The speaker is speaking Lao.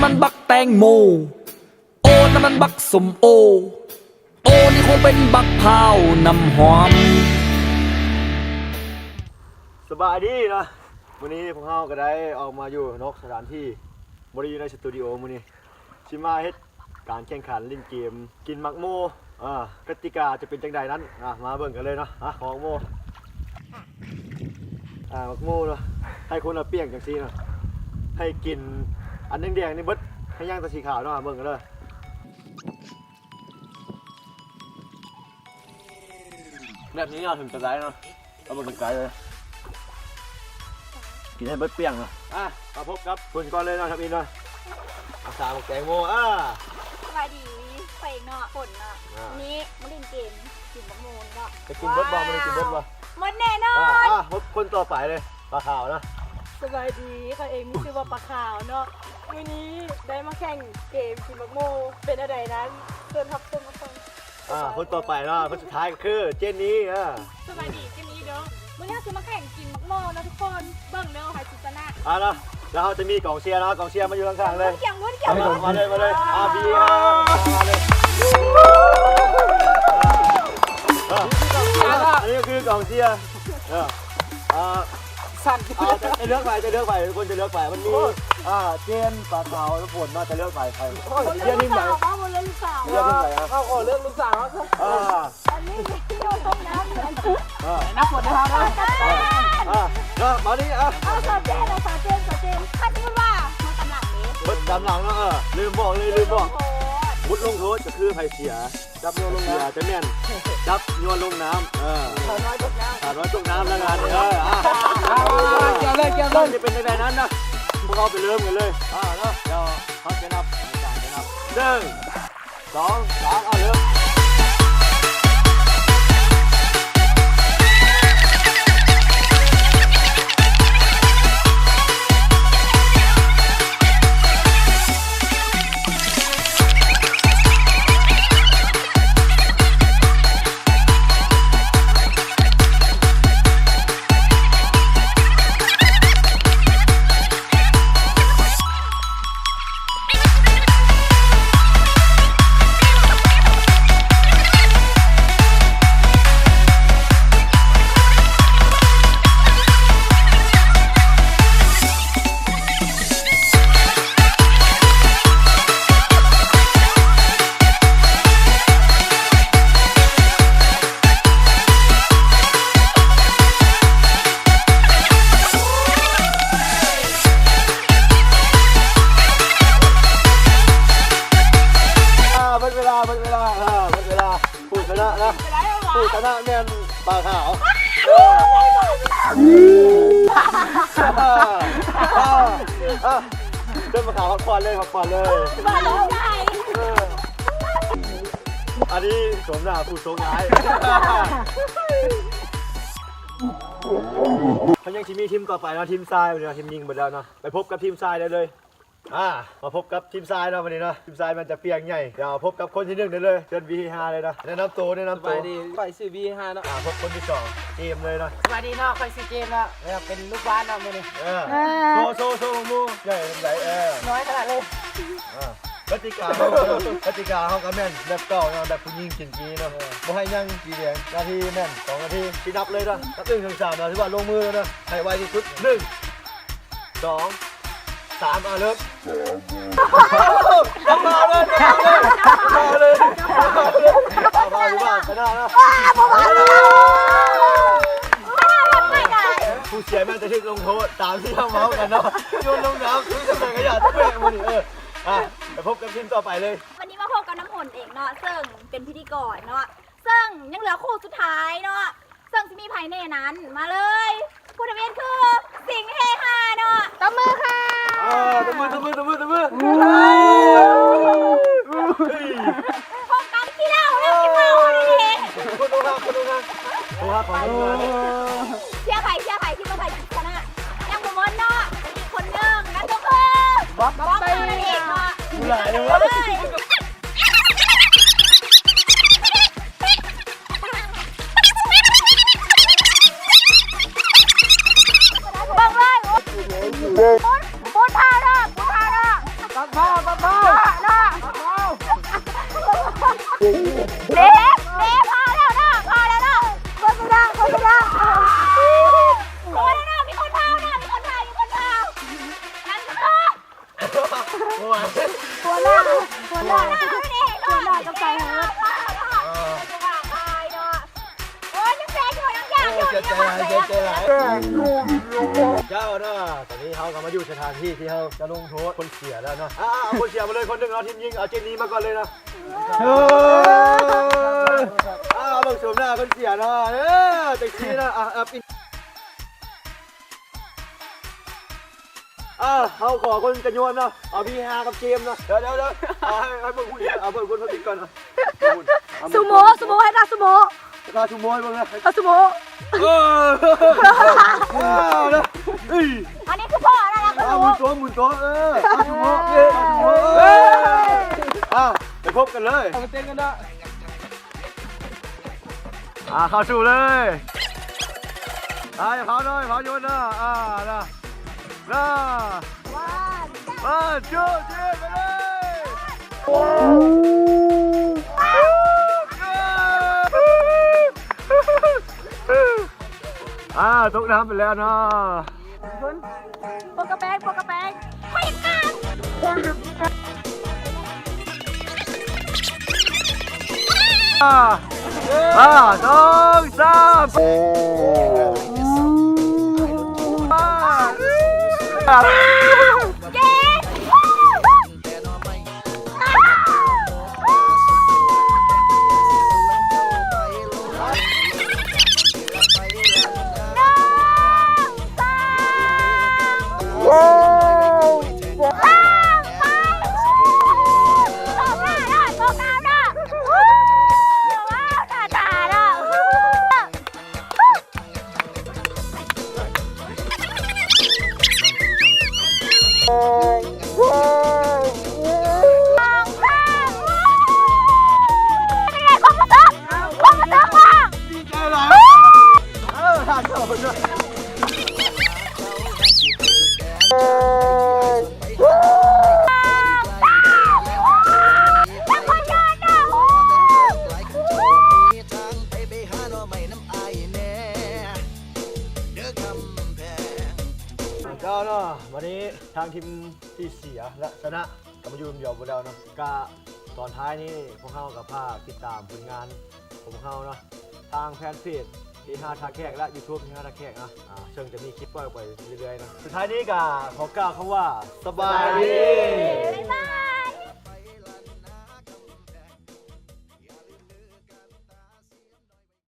ນັ້ນບັກແຕງໂມ ໂອ້ ນັ້ນມັນບັກສົ້ມໂອ ໂອ້ ນີ້ຄົງເປັນບັກພ້າວນ້ຳຫອມ. ສະບາຍດີເນາະ ມື້ນີ້ພວກເຮົາກໍໄດ້ອອກມາຢູ່ນອກສະຖານທີ່ ບໍ່ໄດ້ຢູ່ໃນສະຕູດິໂອມື້ນີ້ ຊິມາເຮັດການແຂ່ງຂັນຫຼິ້ນເກມກິນໝາກໂມ. ອ່າ ກະຕິກາຈະເປັນຈັ່ງໃດນັ້ນ ອ່າ ມາເບິ່ງກັນເລີຍເນາະ. ອ່າ ຂອງໝາກໂມ ອ່າ ໝາກໂມເນາະ ໃຫ້ຄົນລະປ່ຽງຈັ່ງຊີ້ເນາະ ໃຫ້ກິນອັນແດງໆນີ້ເບິດ ໃຫ້ຍ່າງແຕ່ສີຂາວເນາະ. ເບິ່ງກັນເດີ ແບບນີ້ເນາະ ເຖິງຈະໄດ້ເນາະ. ເອົາເບິ່ງໄກໆເລີຍ ກິນໃຫ້ເບິດປ່ຽງເນາະ. ອ່ະ ມາພົບກັບຄົນກ່ອນເລີຍເນາະ ທຳອິດເນາະ ອາສາໝາກແຕງໂມ. ອ່າ ສະບາຍດີ ຂ້ອຍເອງເນາະ ຝົນເນາະ. ອ່າ ມື້ນີ້ມາຫຼິ້ນເກມກິນບັກໂມເນາະ. ຈະກິນເບິດບໍ່? ມື້ນີ້ກິນເບິດບໍ່? ໝົດແນ່ນອນ. ອ່າ ພົບຄົນຕໍ່ໄປເລີຍ ປາຂາວເນາະ. ສະບາຍດີ ຂ້ອຍເອງມີຊື່ວ່າປາຂາວເນາະ. ມື້ນີ້ໄດ້ມາແຂ່ງເກມກິນບັກໂມ ເປັນແນວໃດນັ້ນ ເຊີນຮັບຊົມຮັບຟັງ. ອ່າ ຄົນຕໍ່ໄປເນາະ ຄົນສຸດທ້າຍກໍຄືເຈນນີ. ອ່າ ສະບາຍດີ ເຈນນີເດີ. ມື້ນີ້ເຮົາຊິມາແຂ່ງກິນໝາກໂມເນາະທຸກຄົນ ເບິ່ງເດີໃຜຊິຊະນະ. ອ່າເນາະ ແລ້ວເຮົາຈະມີກອງເຊຍເນາະ ກອງເຊຍມາຢູ່ຂ້າງໆເລີຍ. ກຽມລຸ້ນ ກຽມລຸ້ນ ມາເລີຍ ມາເລີຍ. ອ່າ ບີ ອ່າ ມາເລີຍ. ອ່າ ອັນນີ້ກໍຄືກອງເຊຍ. ເອີ ອ່າ ສັ່ນ ອ່າ ຈະ ຈະເລືອກໃຜ ຈະເລືອກໃຜ ທຸກຄົນຈະເລືອກໃຜ. ມັນມີ ອ່າ ເຈນ ປາຂາວ ແລະ ຝົນເນາະ ຈະເລືອກໃຜ ໃຜ ເລືອກທີມໃດ? ເລືອກທີມໃດ? ເລືອກທີມໃດ? ອ່າ ເຮົາຂໍເລືອກລູກສາວ. ອ່າ ອັນນີ້ໂຍນລົງນ້ຳ. ອ່າ ນັບຜົນໃຫ້ເຮົາເດີ. ອ່າ ມານີ້ ອ່າ ເອົາສາວເຈນ ເອົາສາວເຈນ ສາວເຈນ ຄັນສົມມຸດວ່າເຮົາຕາມຫຼັງເດ້ ເບິດຕາມຫຼັງເນາະ. ເອີ ລືມບອກເລີຍ ລືມບອກ ບົດລົງໂທດກໍຄືໃຜເສຍ ຈັບໂຍນລົງນ້ຳ ຈະແມ່ນ ຈັບໂຍນລົງນ້ຳ. ເອີ ສາວນ້ອຍຕົກນ້ຳ ສາວນ້ອຍຕົກນ້ຳແລ້ວງານນີ້. ເອີ ອ່າ ກ່ຽວເລີຍ ກ່ຽວເລີຍ ຈະເປັນຈັ່ງໃດນັ້ນນະ ພວກເຮົາໄປເລີ່ມກັນເລີຍ. ອ່າ ເນາະ ດຽວເຮົາຈະນັບ ຈະນັບ ໜຶ່ງ ສອງ ສາມ ເອົາ ເລີ່ມ. ອ່າ ໝົດເວລາ ໝົດເວລາ ເອີ ໝົດເວລາ. ຜູ້ຊະນະນະ ຜູ້ຊະນະແມ່ນປາຂາວ. ເຊີນປາຂາວພັກຜ່ອນເລີຍ ພັກຜ່ອນເລີຍ. ເອີ ອັນນີ້ໂສມໜ້າຜູ້ໂຊກຮ້າຍ. ເຮົາຍັງຊິມີທີມຕໍ່ໄປເນາະ ທີມຊາຍ ວັນນີ້ທີມຍິງເບິດແລ້ວເນາະ ໄປພົບກັບທີມຊາຍໄດ້ເລີຍ. ອ່າ ມາພົບກັບທີມຊາຍເນາະ ວັນນີ້ເນາະ ທີມຊາຍມັນຈະປ່ຽງໃຫຍ່. ດຽວພົບກັບຄົນທີໜຶ່ງໄດ້ເລີຍ ເຊີນ ວີ ເຮຮາ ເລີຍເນາະ ແນະນຳໂຕ ແນະນຳໂຕ. ສະບາຍດີ ຂ້ອຍຊື່ ວີ ເຮຮາ ເນາະ. ອ່າ ພົບຄົນທີສອງ ເຈມ ເລີຍເນາະ. ສະບາຍດີເນາະ ຂ້ອຍຊື່ ເຈມ ເນາະ ເປັນລູກບ້ານເນາະມື້ນີ້. ເອີ ໂຊ ໂຊ ໂຊໝູ່ໃຫຍ່ເປັນໃດ. ເອີ ນ້ອຍຂະໜາດເລີຍ. ອ່າ ກະຕິກາເຮົາ ກະຕິກາເຮົາກໍແມ່ນແບບເກົ່າເນາະ ແບບຜູ້ຍິງກິນກີເນາະ ບໍ່ໃຫ້ຍັງສີແດງ. ນາທີແມ່ນສອງນາທີ ຊິນັບເລີຍເນາະ ນັບໜຶ່ງເຖິງສາມເນາະ ຖືວ່າລົງມືເລີຍເນາະ ໃຫ້ໄວທີ່ສຸດ. ໜຶ່ງ ສອງ ສາມ ເອົາ ເລີ່ມ. ເອົາເລີຍ ເອົາເລີຍ ເອົາເລີຍ ເອົາເລີຍ ເອົາເລີຍ. ຜູ້ເສຍແມ່ນຈະຖືກລົງໂທດຕາມທີ່ເຮົາເວົ້າກັນເນາະ ໂຍນລົງນ້ຳຄືທຳໄມກະຢາກເຕະມື້ນີ້. ເອີ ອ່ະ ໄປພົບກັບທີມຕໍ່ໄປເລີຍ. ວັນນີ້ມາພົບກັບນ້ຳຝົນເອງເນາະ ເຊິ່ງເປັນພິທີກອນເນາະ ເຊິ່ງຍັງເຫຼືອຄູ່ສຸດທ້າຍເນາະ. ເຊິ່ງຊິມີໃຜແນ່ນັ້ນ ມາເລີຍ ຜູ້ທຳອິດຄື ສິງເຮຮາເນາະ ຕົບມືຄ່ະ. ເອີ ຕົບມື ຕົບມື ຕົບມື ຕົບມື. ໂອ້ຍ ໂອ້ຍ ໂຟກັສຂີ້ເຫຼົ້າ ເລື່ອງຂີ້ເມົານີ້ເດ້ ຄົນອົກຫັກ ຄົນອົກຫັກ ອົກຫັກຂອງທີມງານ. ເຊຍໃຜ ເຊຍໃຜ ຄິດວ່າໃຜຊິຊະນະ? ຍັງບໍ່ໝົດເນາະ ອີກຄົນໜຶ່ງນັ້ນກໍຄື ບັອບ ບັອບ ບັອບ ເຮົານັ້ນເອງເນາະ. ຫຼາຍເລີຍ ເບິ່ງເລີຍ ໂອ້ຍ ໂອ້ຍ ໂອ້ຍ ບໍ່ທາດອກ ບໍ່ທາດອກ. ຕອ ເດ ເດ ພໍແລ້ວເນາະ ພໍແລ້ວເນາະ ໂຄສະນາ ໂຄສະນາ ພໍແລ້ວເນາະ ມີຄົນພາວເນາະ ມີຄົນພາວ ມີຄົນພາວ ນັ້ນຄື ໂອ້ຍ ຫົວໜ້າ ຫົວໜ້າ ຫົວໜ້າ ຫົວໜ້າກັບໃຈເຮີດ ໂອ້ຍ ຍັງແຊຢູ່ ຍັງຢາກຢູ່ ເຈົ້າເນາະ ຕອນນີ້ເຮົາກໍມາຢູ່ສະຖານທີ່ທີ່ເຮົາຈະລົງໂທດຄົນເສຍແລ້ວເນາະ ອ່າ ເອົາຄົນເສຍມາເລີຍຄົນໜຶ່ງເນາະ ທີມຍິງ ເອົາເຈນນີມາກ່ອນເລີຍເນາະ ເອີ ອ່າ ເບິ່ງໂສມໜ້າຄົນເສຍເນາະ ເອີ ຈັ່ງຊີ້ເນາະ ອ່າ ອ່າ ອ່າ ເຮົາຂໍຄົນຈະຍວນເນາະ ເອົາພີ່ຮາກັບເຈມເນາະ ດຽວ ດຽວ ດຽວ ອ່າ ໃຫ້ ໃຫ້ເບິ່ງຜູ້ດຽວ ເອົາເບິ່ງຄົນເພິ່ນອີກກ່ອນເນາະ ຊູໂມ ຊູໂມ ໃຫ້ທ່າຊູໂມ ທ່າຊູໂມໃຫ້ເບິ່ງນະ ທ່າຊູໂມ ເອີ ເອີ ເອີ ອັນນີ້ຄືພໍ່ນະ ທ່າຊູໂມ ໝູນໂຕ ໝູນໂຕ ເອີ ທ່າຊູໂມ ເອີ ທ່າຊູໂມ ເອີ ອ່າ ໄປພົບກັນເລີຍ ເອົາໄປເຕັ້ນກັນເນາະ ອ່າ ເຂົ້າສູ່ເລີຍ ອ່າ ຢ່າພາວເນາະ ຢ່າພາວໂຍນເນາະ ອ່າ ນະ ນະ One, two, three ໄປເລີຍ ອ່າ ຕົກນ້ຳໄປແລ້ວເນາະ ປົກກະແປງ ປົກກະແປງ ໄຟຟ້າ ຫ້າ ຫ້າ ສອງ ສາມ ເຢັດ ເຈົ້າເນາະ ບາດນີ້ທາງທີມທີ່ເສຍ ແລະ ຊະນະ ກໍມາຢູ່ນຳດຽວບໍ່ແລ້ວເນາະ ກະຕອນທ້າຍນີ້ ພວກເຮົາກໍຝາກຕິດຕາມຜົນງານຂອງພວກເຮົາເນາະ ທາງແຟນເພຈເຮຮາທ່າແຂກ ແລະ ຢູທູບເຮຮາທ່າແຂກເນາະ ອ່າ ເຊິ່ງຈະມີຄລິບປ່ອຍໄປເລື້ອຍໆເນາະ ສຸດທ້າຍນີ້ກໍຂໍກ່າວຄຳວ່າ ສະບາຍດີ.